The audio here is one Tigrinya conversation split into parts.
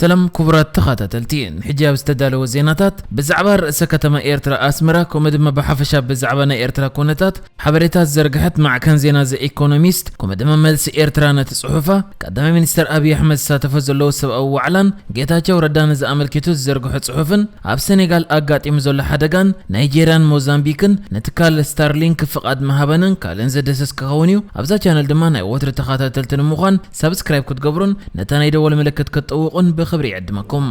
ሰላም ክቡራት ተኸታተልቲ፣ ሕጂ ኣብ ዝተዳለወ ዜናታት ብዛዕባ ርእሰ ከተማ ኤርትራ ኣስመራ፣ ከምኡ ድማ ብሓፈሻ ብዛዕባ ናይ ኤርትራ ኩነታት ሓበሬታ ዝዘርግሐት ማዕከን ዜና ዘ ኢኮኖሚስት፣ ከምኡ ድማ መልሲ ኤርትራ ነቲ ጽሑፋ፣ ቀዳማይ ሚኒስተር ኣብይ ኣሕመድ ዝሳተፎ ዘለዉ ሰብኣዊ ዋዕላን ጌታቸው ረዳ ነዚ ኣመልኪቱ ዝዘርግሖ ጽሑፍን፣ ኣብ ሰኔጋል ኣጋጢሙ ዘሎ ሓደጋን ናይጄርያን ሞዛምቢክን ንትካል ስታርሊንክ ፍቓድ ምሃበንን ካልእን ዘደሰስ ክኸውን እዩ። ኣብዛ ቻነል ድማ ናይ ወትሪ ተኸታተልቲ ንምዃን ሳብስክራይብ ክትገብሩን ነታ ናይ ደወል ምልክት ክትጥውቑን ብኽብሪ ይዕድመኩም።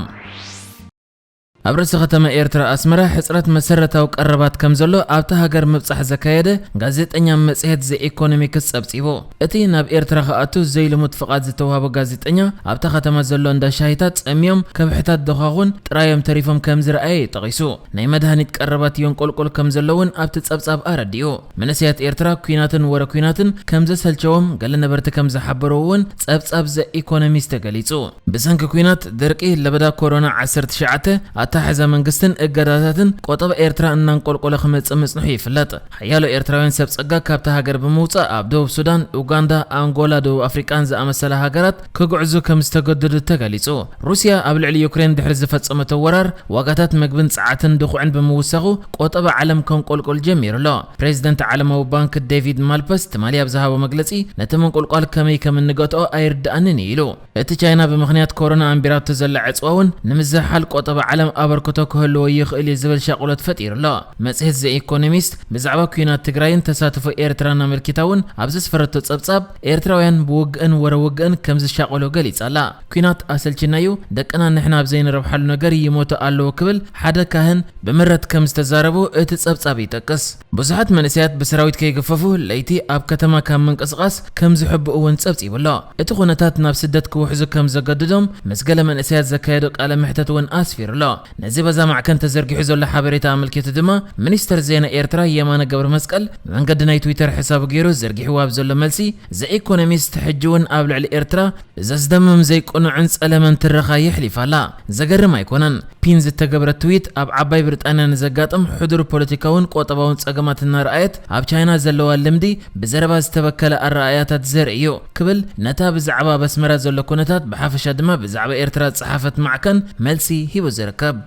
ኣብ ርእሲ ከተማ ኤርትራ ኣስመራ ሕጽረት መሰረታዊ ቀረባት ከም ዘሎ ኣብታ ሃገር ምብጻሕ ዘካየደ ጋዜጠኛ መጽሔት ዘ ኢኮኖሚክስ ጸብጺቡ። እቲ ናብ ኤርትራ ክኣቱ ዘይልሙድ ፍቓድ ዝተዋህቦ ጋዜጠኛ ኣብታ ከተማ ዘሎ እንዳ ሻሂታት ጸምዮም ከብሕታት ደዃኹን ጥራዮም ተሪፎም ከም ዝረኣየ እዩ ጠቒሱ። ናይ መድሃኒት ቀረባት የንቆልቁል ከም ዘሎ እውን ኣብቲ ጸብጻብ ኣረዲኡ። መንእሰያት ኤርትራ ኲናትን ወረ ኲናትን ከም ዘሰልቸዎም ገለ ነበርቲ ከም ዝሓበርዎ እውን ጸብጻብ ዘ ኢኮኖሚስት ተገሊጹ። ብሰንኪ ኲናት፣ ድርቂ፣ ለበዳ ኮሮና ዓሰርተ ትሽዓተ፣ ኣተሓሕዛ መንግስትን እገዳታትን ቆጠባ ኤርትራ እናንቆልቆለ ክመጽእ ምጽንሑ ይፍለጥ። ሓያሎ ኤርትራውያን ሰብ ጸጋ ካብታ ሃገር ብምውጻእ ኣብ ደቡብ ሱዳን፣ ኡጋንዳ፣ ኣንጎላ፣ ደቡብ ኣፍሪቃን ዝኣመሰላ ሃገራት ክጉዕዙ ከም ዝተገደዱ ተገሊጹ። ሩስያ ኣብ ልዕሊ ዩክሬን ድሕሪ ዝፈጸመቶ ወራር ዋጋታት መግብን ጸዓትን ድኹዕን ብምውሳኹ ቆጠባ ዓለም ከንቆልቁል ጀሚሩ ኣሎ። ፕሬዚደንት ዓለማዊ ባንክ ዴቪድ ማልፐስ ትማሊ ኣብ ዝሃቦ መግለጺ ነቲ ምንቁልቋል ከመይ ከም እንገትኦ ኣይርድኣንን እዩ ኢሉ። እቲ ቻይና ብምኽንያት ኮሮና ኣንቢራቶ ዘላ ዕጽዋ እውን ንምዝሕሓል ቆጠባ ዓለም ኣበርክቶ ክህልዎ ይኽእል እዩ ዝብል ሻቕሎት ፈጢሩ ኣሎ። መጽሔት ዘ ኢኮኖሚስት ብዛዕባ ኲናት ትግራይን ተሳትፎ ኤርትራን ኣመልኪታ እውን ኣብ ዘስፈረቶ ጸብጻብ ኤርትራውያን ብውግእን ወረ ውግእን ከም ዝሻቐሉ ገሊጻ ኣላ። ኲናት ኣሰልችና እዩ፣ ደቅና ንሕና ኣብ ዘይንረብሓሉ ነገር ይሞቱ ኣለዉ ክብል ሓደ ካህን ብምረት ከም ዝተዛረቡ እቲ ጸብጻብ ይጠቅስ። ብዙሓት መንእሰያት ብሰራዊት ከይግፈፉ ለይቲ ኣብ ከተማ ካብ ምንቅስቓስ ከም ዝሕብኡ እውን ጸብጺቡ ኣሎ። እቲ ኩነታት ናብ ስደት ክውሕዙ ከም ዘገድዶም ምስ ገለ መንእሰያት ዘካየዶ ቃለ መሕተት እውን ኣስፊሩ ኣሎ። ነዚ በዛ ማዕከን ተዘርጊሑ ዘሎ ሓበሬታ ኣመልኪቱ ድማ ሚኒስተር ዜና ኤርትራ የማነ ገብረ መስቀል ብመንገዲ ናይ ትዊተር ሕሳቡ ገይሩ ዘርጊሕዎ ኣብ ዘሎ መልሲ፣ ዘ ኢኮኖሚስት ሕጂ እውን ኣብ ልዕሊ ኤርትራ ዘስደምም ዘይቅኑዕን ጸለመን ትረኻ የሕሊፋ ኣላ። ዘገርም ኣይኮነን። ፒን ዝተገብረ ትዊት ኣብ ዓባይ ብሪጣንያ ንዘጋጥም ሕዱር ፖለቲካውን ቆጠባውን ጸገማት እናረኣየት ኣብ ቻይና ዘለዋ ልምዲ ብዘረባ ዝተበከለ ኣረኣእያታት ዘርኢ እዩ ክብል ነታ ብዛዕባ ኣብ ኣስመራ ዘሎ ኩነታት ብሓፈሻ ድማ ብዛዕባ ኤርትራ ዝጸሓፈት ማዕከን መልሲ ሂቡ ዝርከብ።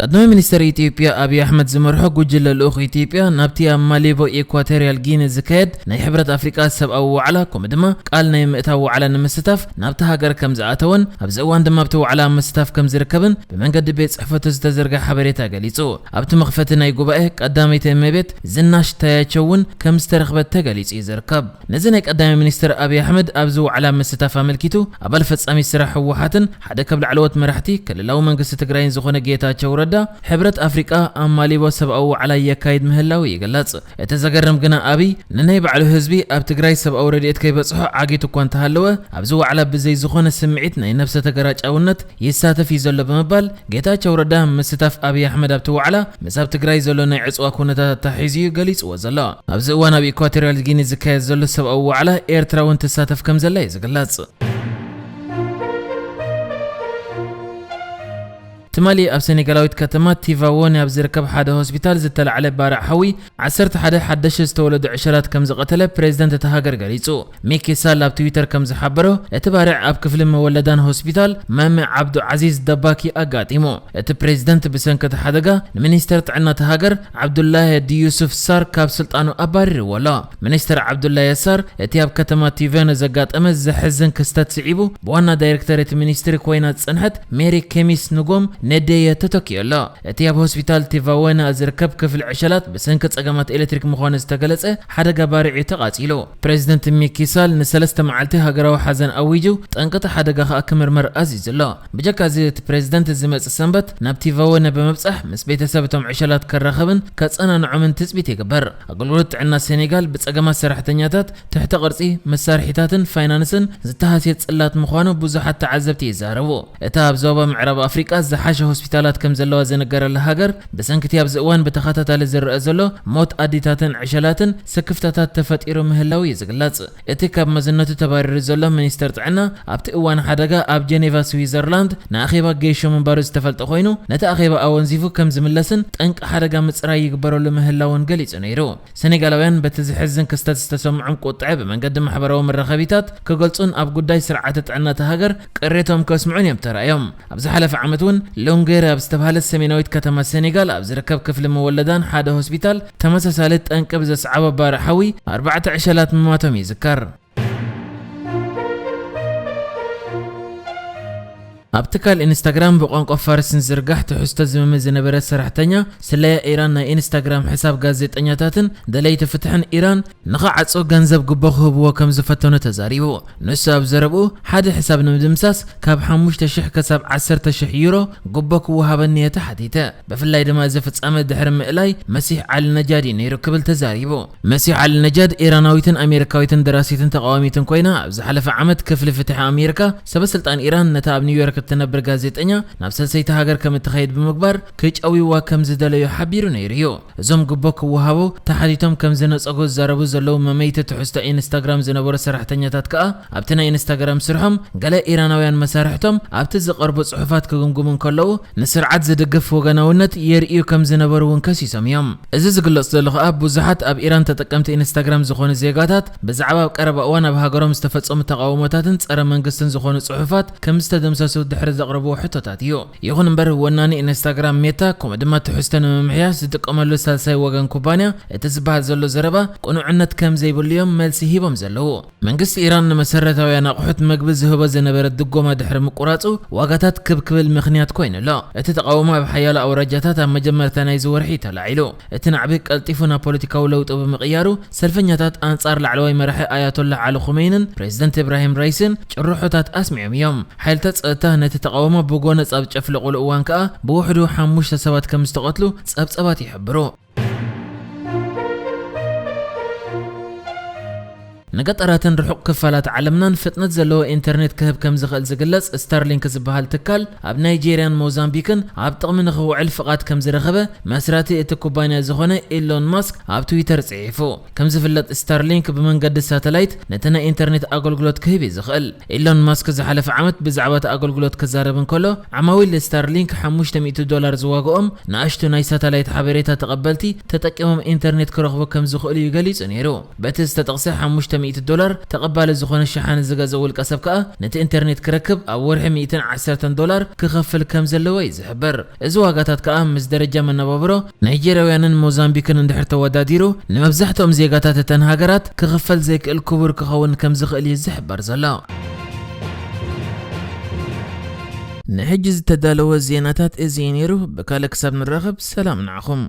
ቀዳማይ ሚኒስተር ኢትዮጵያ ኣብይ ኣሕመድ ዝመርሖ ጉጅለ ልኡኽ ኢትዮጵያ ናብቲ ኣብ ማሊቦ ኢኳቶሪያል ጊኒ ዝካየድ ናይ ሕብረት ኣፍሪቃ ሰብኣዊ ዋዕላ ከምኡ ድማ ቃል ናይ ምእታው ዋዕላ ንምስታፍ ናብቲ ሃገር ከም ዝኣተወን ኣብዚ እዋን ድማ ኣብቲ ዋዕላ ኣብ ምስታፍ ከም ዝርከብን ብመንገዲ ቤት ጽሕፈቱ ዝተዘርግሐ ሓበሬታ ገሊጹ። ኣብቲ መኽፈቲ ናይ ጉባኤ ቀዳመይቲ እመቤት ዝናሽ ታያቸው እውን ከም ዝተረኽበት ተገሊጹ እዩ ዝርከብ። ነዚ ናይ ቀዳማይ ሚኒስትር ኣብይ ኣሕመድ ኣብዚ ዋዕላ ምስታፍ ኣመልኪቱ ኣባል ፈጻሚ ስራሕ ህወሓትን ሓደ ካብ ላዕለዎት መራሕቲ ክልላዊ መንግስቲ ትግራይን ዝኾነ ጌታቸው ረዳ ሕብረት ኣፍሪቃ ኣብ ማሊቦ ሰብኣዊ ዋዕላ የካይድ ምህላው ይግለጽ። እቲ ዘገርም ግና ኣብይ ንናይ ባዕሉ ህዝቢ ኣብ ትግራይ ሰብኣዊ ረድኤት ከይበጽሖ ዓጊቱ እኳ እንተሃለወ ኣብዚ ዋዕላ ብዘይ ዝኾነ ስምዒት ናይ ነብሰ ተገራጫውነት ይሳተፍ እዩ ዘሎ ብምባል ጌታቸው ረዳ ምስታፍ ኣብይ ኣሕመድ ኣብቲ ዋዕላ ምስ ኣብ ትግራይ ዘሎ ናይ ዕፅዋ ኩነታት ኣተሓሒዙ እዩ ገሊፅዎ ዘሎ። ኣብዚ እዋን ኣብ ኢኳቶሪያል ጊኒ ዝካየድ ዘሎ ሰብኣዊ ዋዕላ ኤርትራ እውን ትሳተፍ ከም ዘላ እዩ ዝግለጽ። ትማሊ ኣብ ሴኔጋላዊት ከተማ ቲቫዎኒ ኣብ ዝርከብ ሓደ ሆስፒታል ዝተላዕለ ባርዕ ሓዊ ዓሰርተ ሓደ ሓደሽቲ ዝተወለዱ ዕሸላት ከም ዝቐተለ ፕሬዝደንት እታ ሃገር ገሊጹ። ሚኪ ሳል ኣብ ትዊተር ከም ዝሓበሮ፣ እቲ ባርዕ ኣብ ክፍሊ መወለዳን ሆስፒታል መመ ዓብዱ ዓዚዝ ደባኪ ኣጋጢሙ። እቲ ፕሬዝደንት ብሰንኪ እቲ ሓደጋ ንሚኒስተር ጥዕና እታ ሃገር ዓብዱላሂ ዲዩሱፍ ሳር ካብ ስልጣኑ ኣባሪርዎ ኣሎ። ሚኒስተር ዓብዱላሂ ሳር እቲ ኣብ ከተማ ቲቬኖ ዘጋጠመ ዘሕዝን ክስተት ስዒቡ ብዋና ዳይሬክተር እቲ ሚኒስትሪ ኮይና ዝጸንሐት ሜሪ ኬሚስ ንጎም ነደየ ተተኪኡ ኣሎ። እቲ ኣብ ሆስፒታል ቲቫወና ዝርከብ ክፍሊ ዕሸላት ብሰንኪ ጸገማት ኤሌክትሪክ ምዃኑ ዝተገለጸ ሓደጋ ባርዕ እዩ ተቓጺሉ። ፕሬዚደንት ሚኪ ሳል ንሰለስተ መዓልቲ ሃገራዊ ሓዘን ኣዊጁ፣ ጠንቂ እቲ ሓደጋ ከኣ ክምርመር ኣዚዙ ኣሎ። ብጀካ እዚ እቲ ፕሬዚደንት ዝመጽእ ሰንበት ናብ ቲቫወነ ብምብጻሕ ምስ ቤተሰብ እቶም ዕሸላት ከራኸብን ከጸናንዖምን ትጽቢት ይግበር። ኣገልግሎት ጥዕና ሴኔጋል ብጸገማት ሰራሕተኛታት፣ ትሕተ ቅርጺ፣ መሳርሒታትን ፋይናንስን ዝተሃስየ ጽላት ምዃኑ ብዙሓት ተዓዘብቲ ይዛረቡ። እታ ኣብ ዞባ ምዕራብ ኣፍሪቃ ዝሓሸ ሆስፒታላት ከም ዘለዋ ዝንገረላ ሃገር፣ ብሰንኪቲ ኣብዚ እዋን ብተኸታታሊ ዝረአ ዘሎ ሞት ኣዲታትን ዕሸላትን ስክፍታታት ተፈጢሩ ምህላው እዩ ዝግለጽ። እቲ ካብ መዝነቱ ተባሪሩ ዘሎ ሚኒስተር ጥዕና፣ ኣብቲ እዋን ሓደጋ ኣብ ጀኔቫ ስዊዘርላንድ ንኣኼባ ገይሾ ምንባሩ ዝተፈልጠ ኮይኑ፣ ነቲ ኣኼባ ኣወንዚፉ ከም ዝምለስን ጠንቂ ሓደጋ ምጽራይ ይግበረሉ ምህላውን ገሊጹ ነይሩ። ሰኔጋላውያን በቲ ዝሕዝን ክስተት ዝተሰምዖም ቁጥዐ ብመንገዲ ማሕበራዊ መራኸቢታት ክገልጹን ኣብ ጉዳይ ስርዓተ ጥዕና እታ ሃገር ቅሬቶም ከስምዑን እዮም ተራእዮም። ኣብ ዝሓለፈ ዓመት እውን ሎንጌር ኣብ ዝተባህለት ሰሜናዊት ከተማ ሰኔጋል ኣብ ዝርከብ ክፍሊ መወለዳን ሓደ ሆስፒታል ተመሳሳሊ ጠንቂ ብዘስዓቦ ባርዕ ሓዊ ኣርባዕተ ዕሸላት ምማቶም ይዝከር። ኣብ ትካል ኢንስታግራም ብቋንቋ ፋርስ ንዝርጋሕ ትሕዝቶ ዝምሚ ዝነበረ ሰራሕተኛ ስለያ ኢራን ናይ ኢንስታግራም ሕሳብ ጋዜጠኛታትን ደለይቲ ፍትሕን ኢራን ንኽዓጹ ገንዘብ ጉቦ ክህብዎ ከም ዝፈተኑ ተዛሪቡ። ንሱ ኣብ ዘረብኡ፣ ሓደ ሕሳብ ንምድምሳስ ካብ ሓሙሽተ ሽሕ ክሳብ ዓሰርተ ሽሕ ዩሮ ጉቦ ክወሃበኒ እየ ተሓቲተ። ብፍላይ ድማ እዚ ፍጻመ ድሕሪ ምእላይ መሲሕ ዓሊ ነጃድ እዩ ነይሩ ክብል ተዛሪቡ። መሲሕ ዓሊ ነጃድ ኢራናዊትን ኣሜሪካዊትን ደራሲትን ተቃዋሚትን ኮይና፣ ኣብ ዝሓለፈ ዓመት ክፍሊ ፍትሒ ኣሜሪካ ሰበ ስልጣን ኢራን ነታ ኣብ ኒውዮርክ እትነብር ጋዜጠኛ ናብ ሰልሰይቲ ሃገር ከም እትኸይድ ብምግባር ክጨውይዋ ከም ዝደለዩ ሓቢሩ ነይሩ እዩ። እዞም ጉቦ ክወሃቡ ተሓቲቶም ከም ዝነጸጉ ዝዛረቡ ዘለዉ መመይቲ ትሕዝቶ ኢንስታግራም ዝነበሩ ሰራሕተኛታት ከኣ፣ ኣብቲ ናይ ኢንስታግራም ስርሖም ገለ ኢራናውያን መሳርሕቶም ኣብቲ ዝቐርቡ ጽሑፋት ክግምግሙ እንከለዉ፣ ንስርዓት ዝድግፍ ወገናውነት የርእዩ ከም ዝነበሩ እውን ከሲሶም እዮም። እዚ ዝግለጽ ዘሎ ከኣ፣ ብዙሓት ኣብ ኢራን ተጠቀምቲ ኢንስታግራም ዝኾኑ ዜጋታት ብዛዕባ ኣብ ቀረባ እዋን ኣብ ሃገሮም ዝተፈጸሙ ተቓውሞታትን ጸረ መንግስትን ዝኾኑ ጽሑፋት ከም ዝተደምሰሱ ድሕሪ ዘቕረብዎ ሕቶታት እዩ። ይኹን እምበር፣ ወናኒ ኢንስታግራም ሜታ፣ ከምኡ ድማ ትሕዝቶ ንምምሕያሽ ዝጥቀመሉ ሳልሳይ ወገን ኩባንያ፣ እቲ ዝበሃል ዘሎ ዘረባ ቅኑዕነት ከም ዘይብሉ እዮም መልሲ ሂቦም ዘለዉ። መንግስቲ ኢራን ንመሰረታውያን ኣቑሑት መግቢ ዝህቦ ዝነበረ ድጎማ ድሕሪ ምቁራጹ፣ ዋጋታት ክብ ክብል ምኽንያት ኮይኑ ኣሎ። እቲ ተቓውሞ ኣብ ሓያሎ ኣውራጃታት ኣብ መጀመርታ ናይዚ ወርሒ እዩ ተላዒሉ። እቲ ናዕቢ ቀልጢፉ ናብ ፖለቲካዊ ለውጢ ብምቕያሩ፣ ሰልፈኛታት ኣንጻር ላዕለዋይ መራሒ ኣያቶላህ ዓሊ ኹመይንን ፕሬዚደንት ኢብራሂም ራይሲን ጭርሖታት ኣስሚዖም እዮም። ሓይልታት ጸጥታ ነቲ ተቓውሞ ብጎነጽ ኣብ ጨፍለቑሉ እዋን ከኣ፣ ብውሕዱ ሓሙሽተ ሰባት ከም ዝተቐትሉ ጸብጸባት ይሕብሩ። ንገጠራትን ርሑቕ ክፋላት ዓለምናን ፍጥነት ዘለዎ ኢንተርኔት ክህብ ከም ዝኽእል ዝግለጽ ስታርሊንክ ዝበሃል ትካል፣ ኣብ ናይጄርያን ሞዛምቢክን ኣብ ጥቕሚ ንኽውዕል ፍቓድ ከም ዝረኸበ መስራቲ እቲ ኩባንያ ዝኾነ ኢሎን ማስክ ኣብ ትዊተር ጽሒፉ። ከም ዝፍለጥ፣ ስታርሊንክ ብመንገዲ ሳተላይት ነቲ ናይ ኢንተርኔት ኣገልግሎት ክህብ እዩ ዝኽእል። ኢሎን ማስክ ዝሓለፈ ዓመት ብዛዕባ እቲ ኣገልግሎት ክዛረብ እንከሎ፣ ዓማዊል ስታርሊንክ ሓሙሽተ ሚእቲ ዶላር ዝዋግኦም ንኣሽቱ ናይ ሳተላይት ሓበሬታ ተቐበልቲ ተጠቂሞም ኢንተርኔት ክረኽቡ ከም ዝኽእሉ እዩ ገሊጹ ነይሩ። በቲ ዝተጠቕሰ ሓሙሽተ ሚእቲ ዶላር ተቐባሊ ዝኾነ ሸሓኒ ዝገዝእ ውልቀ ሰብ ከኣ፣ ነቲ ኢንተርኔት ክረክብ ኣብ ወርሒ ሚእትን ዓሰርተን ዶላር ክኸፍል ከም ዘለዎ እዩ ዝሕበር። እዚ ዋጋታት ከኣ ምስ ደረጃ መነባብሮ ናይጄርያውያንን ሞዛምቢክን እንድሕር ተወዳዲሩ፣ ንመብዛሕትኦም ዜጋታት እተን ሃገራት ክኽፈል ዘይክእል ክቡር ክኸውን ከም ዝኽእል እዩ ዝሕበር ዘሎ። ንሕጂ ዝተዳለወ ዜናታት እዚ እዩ ነይሩ። ብካልእ ክሳብ ንራኸብ፣ ሰላም ንዓኹም።